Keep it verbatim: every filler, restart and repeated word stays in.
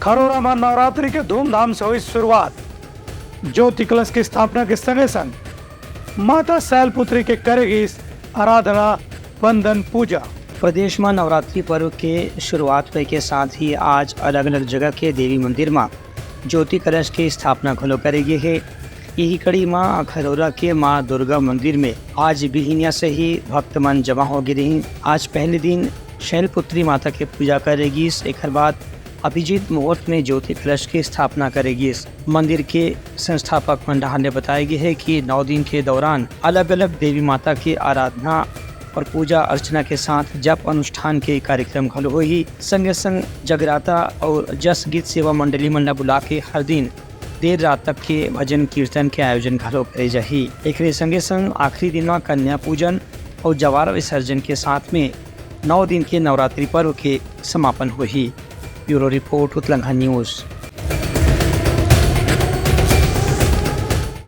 अरोरा म नवरात्रि के धूमधाम से होइस शुरुआत। ज्योति कलश के स्थापना के संगे संग माता शैलपुत्री के करे गिस आराधना, वंदन, पूजा। प्रदेश म नवरात्रि पर्व के शुरुआत होए के साथ ही आज अलग-अलग जगह के देवी मंदिर म ज्योति कलश के स्थापना घलो करे गे हे। इही कड़ी म अखरोरा के मां दुर्गा मंदिर में आज बिहिनिया से ही भक्त मन जमा हो गे रिहिन। आज पहले दिन शैलपुत्री माता के पूजा करे गिस। एखर बाद अभिजीत मुहूर्त में ज्योति कलश के स्थापना करे गिस। मंदिर के संस्थापक मन डहार ले बताए गे हे कि नौ दिन के दौरान अलग-अलग देवी माता के आराधना और पूजा अर्चना के साथ जप अनुष्ठान के कार्यक्रम घलो होही। संगे संग जगराता और जस गीत सेवा मंडली मन ला बुला के हर दिन देर रात तक के भजन कीर्तन के आयोजन घलो करे जाही। एकरे संगे संग आखिरी दिन म कन्या पूजन और जवारा विसर्जन के साथ में नौ दिन के नवरात्रि पर्व के समापन होही। ब्यूरो रिपोर्ट, उतलंघा न्यूज।